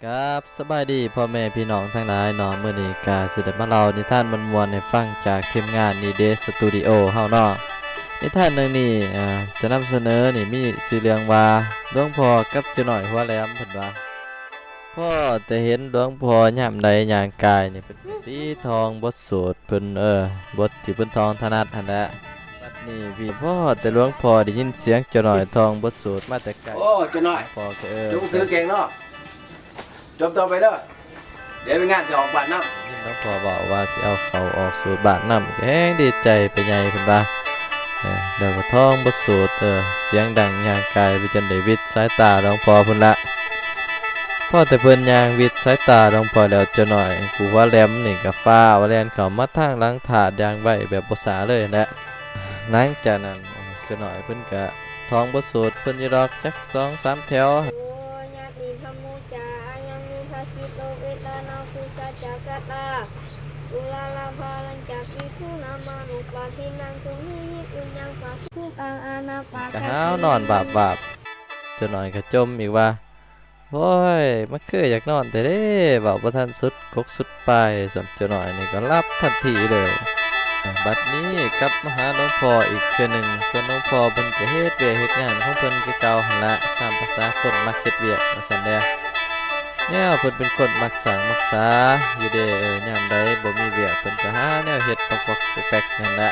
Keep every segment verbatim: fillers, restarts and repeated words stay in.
ครับ สบายดีพ่อแม่พี่น้องทั้งหลายเนาะ มื้อนี้ก็สิได้มาเล่านิทานม่วนๆให้ฟังจากทีมงาน Nide Studio เฮาเนาะ นิทานเรื่องนี้ อ่า จะนำเสนอนี่มีชื่อเรื่องว่า หลวงพ่อกับเจ้าน้อยหัวแหลม เพิ่นว่า พ่อแต่เห็นหลวงพ่อยามใดย่างกายนี่ เพิ่นก็ตีทองบทสวด เพิ่น เออ บทที่เพิ่นท่องถนัดหั้นแหละ บัดนี้พี่ พ่อแต่หลวงพ่อได้ยินเสียงเจ้าน้อยท่องบทสวดมาแต่ไกล โอ้ เจ้าน้อย หลวงพ่อก็ เออ จงซื้อเก่งเนาะ จบต่อไปเด้อ เดี๋ยวมีงานสิออกบ้านนำ ยินหลวงพ่อเว้าว่าสิเอาเข้าออกสวดบ้านนำ ก็แฮงดีใจไปใหญ่เพิ่นว่า เออ แล้วก็ท่องบทสวด เออ เสียงดังย่างกายไปจนได้หวิดสายตาหลวงพ่อพุ้นละ พอแต่เพิ่นย่างหวิดสายตาหลวงพ่อแล้ว เจ้าน้อยผู้หัวแหลมนี่ก็ฟ้าวแล่นเข้ามาทางหลังธาตุอย่างไวแบบบ่ช้าเลยแหละ หลังจากนั้นเจ้าน้อยเพิ่นก็ท่องบทสวดเพิ่นอยู่ดอกจักสองสามแถว โอ ญาติธัมโม จา อายัง นิทาคิโต เวทนา ปุจจา จักกตา ปุราลาภาลัญจา ภิกขุนามานุปาทินัง ตุมหิมิปุญญัง ปาทิตัง อานาปา ก็หาวนอนบาบๆ เจ้าน้อยก็จ่มอีกว่า โอ้ย มันคืออยากนอนแท้เด้ เว้าบ่ทันสุดกกสุดปลาย ส่ำเจ้าน้อยนี่ก็หลับทันทีเลย บัดนี้กลับมาหาหลวงพ่ออีกเทื่อหนึ่ง ส่วนหลวงพ่อเพิ่นก็เฮ็ดเวียกเฮ็ดงานของเพิ่นคือเก่าหั้นละ ตามภาษาคนมักเฮ็ดเวียกว่าซั่นแหละ แนวเพิ่นเป็นคนมักสร้างมักสาอยู่เด้ เออ ยามใดบ่มีเวียกเพิ่นก็หาแนวเฮ็ดปอกๆแป๊กๆนั่นละ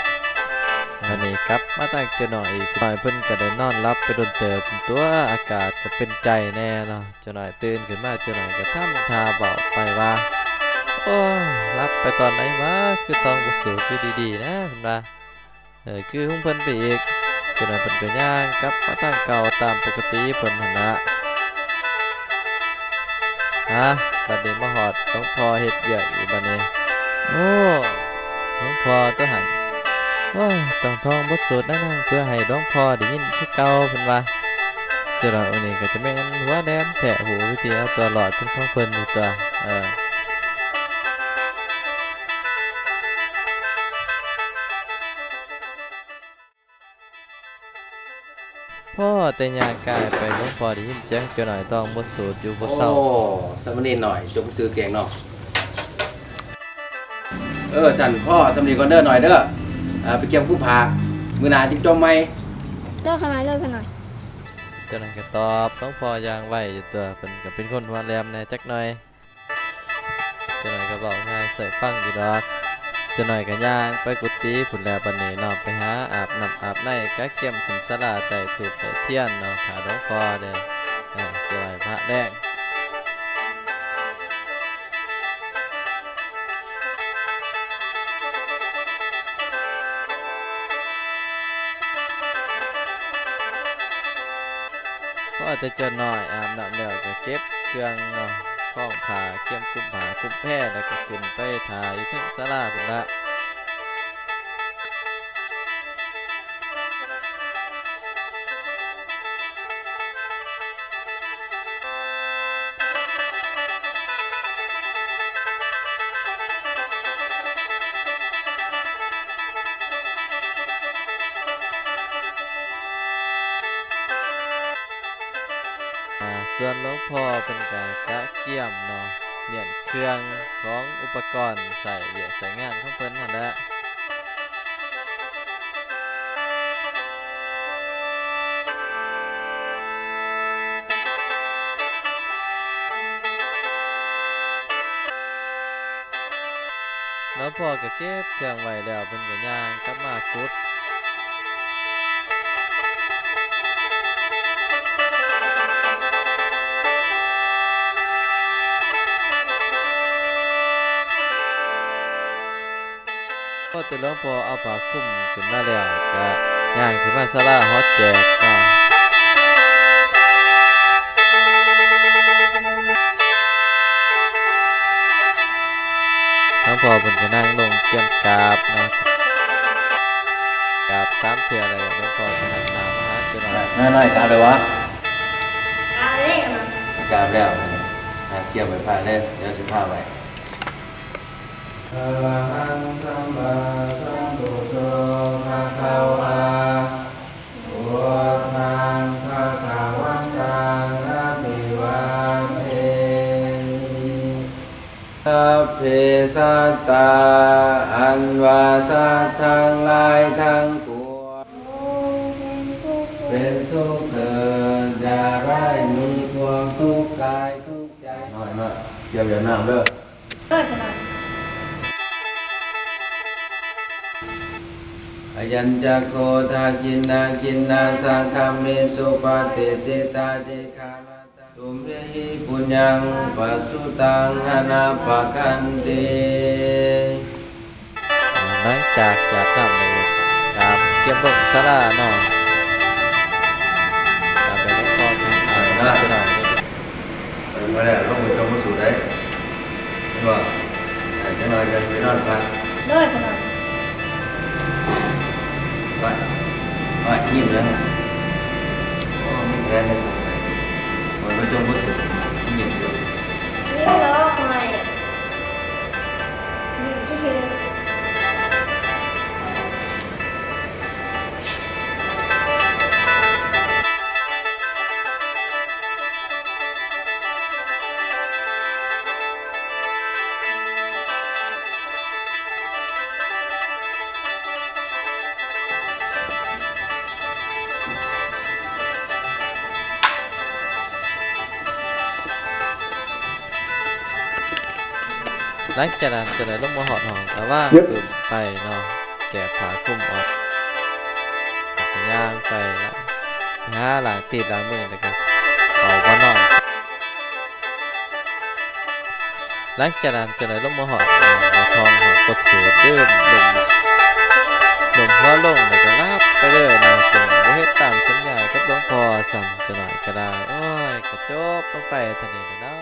บัดนี้กลับมาตั้งเจ้าน้อยอีก น้อยเพิ่นก็ได้นอนหลับไปโดนเติบตัว อากาศก็เป็นใจแน่เนาะ เจ้าน้อยตื่นขึ้นมา เจ้าน้อยก็ทำท่าเว้าไปว่า โอ้ย หลับไปตอนไหนวะ คือท่องบทสวดอยู่ดีๆนะ เพิ่นว่า เออ คือของเพิ่นไปอีก เจ้าน้อยเพิ่นก็ย่างกลับมาทางเก่าตามปกติเพิ่นหั้นละ ฮะ บัดนี้มาฮอดหลวงพ่อเฮ็ดเวียกอีกบัดนี้ โอ้ หลวงพ่อตัวหั้น โอ้ย ต้องท่องบทสวดนางๆ เพื่อให้หลวงพ่อได้ยินคือเก่า เพิ่นว่า เจ้าน้อยองค์นี้ก็จะแม่นหัวแหลมแท้ ฮู้วิธีเอาตัวรอดเป็นของเพิ่นอยู่ตัว เออ พอแต่ย่างกายไป หลวงพ่อได้ยินเสียงเจ้าน้อยท่องบทสวดอยู่บ่เซา โอ้ สามเณรน้อย จงซื้อเก่งเนาะ เออ ซั่นพอส่ำนี้ก่อนเด้อน้อยเด้อ อ่า ไปเก็บคุมผ้า มื้อหน้าจิจ่มใหม่ เด้อขะน้อย เด้อขะน้อย เจ้าน้อยก็ตอบหลวงพ่อย่างไวอยู่ตัว เพิ่นก็เป็นคนหัวแหลมแหน่จักหน่อย เจ้าน้อยก็เว้าง่ายใส่ฟังอยู่ดอก เจ้าน้อยก็ย่างไปกุฏิพุ้นแล้ว บัดนี้เนาะ ไปหาอาบน้ำอาบใน กะเกียมขึ้นศาลา ไต้ธูปไต้เทียนเนาะ ถ้าหลวงพ่อเด้อ เออ สิไหว้พระแลง พอแต่เจ้าน้อยอาบน้ำแล้วก็เก็บเครื่องเนาะ คล้องผ้า เกียมคุมผ้าคุมแพ แล้วก็ขึ้นไปถ่าอยู่เทิงศาลาพุ้นละ อ่า ส่วนหลวงพ่อเพิ่นก็กะเกียมเนาะ เมี้ยนเครื่องของอุปกรณ์ใช้เวียกใช้งานของเพิ่นหั้นแหละ หลวงพ่อก็เก็บเครื่องไว้แล้ว เพิ่นก็ย่างกลับมากุฏิ พอแต่หลวงพ่อเอาผ้าคลุมขึ้นมาแล้ว ก็ย่างขึ้นมาศาลาหอแจกเนาะ หลวงพ่อเพิ่นก็นั่งลงเตรียมกราบเนาะ กราบสามเทื่อแล้วหลวงพ่อก็หันหน้ามาหาเจ้าน้อย น้อยๆ กราบเลยวะ กราบเลยนะ กราบแล้ว อ่ะ เตรียมไหว้พระเลย เดี๋ยวสิพาไหว้ อะระหังสัมมาสัมพุทโธภะคะวา พุทธังภะคะวันตังอะภิวาเท สัพเพสัตตา อันว่าสัตว์ทั้งหลายทั้งปวง เป็นสุขเถิด อย่าได้มีความทุกข์กายทุกข์ใจ น้อยมาก เกี่ยวอย่าน้ำเด้อ เออ ขนาด Ayañca kho dakkhiṇā, khiṇṇā saggamhi supatiṭṭhitā, dīghā matā tumhehi puññaṃ pasutaṃ anappakanti. หลังจากจากน้ำแล้ว กราบเตรียมลงศาลาเนาะ กราบไปหลวงพ่อทางอ่างนะ เออ มาแล้ว ลงไปจมพระสูตรได้ เห็นบ่ อ่า จังหน่อยจะไปนอนพัก เด้อ ขนาด ว่า ว่า ยิ้มแล้ว โอ้ มีแผนเลย มันไม่ต้องพูดถึง ยิ้มอยู่ นี่เหรอ ไม่ ยิ้มเฉยๆ หลังจากนั้นจังได๋ลงมาฮอดห้องก็วาง เย็บ ปึ้มไปเนาะ แก้ผ้าคลุมออก ย่างไปละ ไปหาล้างตีนล้างมือแล้วก็เข้ามานอน หลังจากนั้นจังได๋ลงมาฮอดห้อง มาท่องฮอดบทสวด ดื่มลม ลมหัวลงแล้วก็หลับไปเลยเนาะ จังบ่เฮ็ดตามสัญญากับหลวงพ่อซ้ำจักหน่อยก็ได้ โอ้ย ก็จบลงไปเท่านี้แหละเนาะ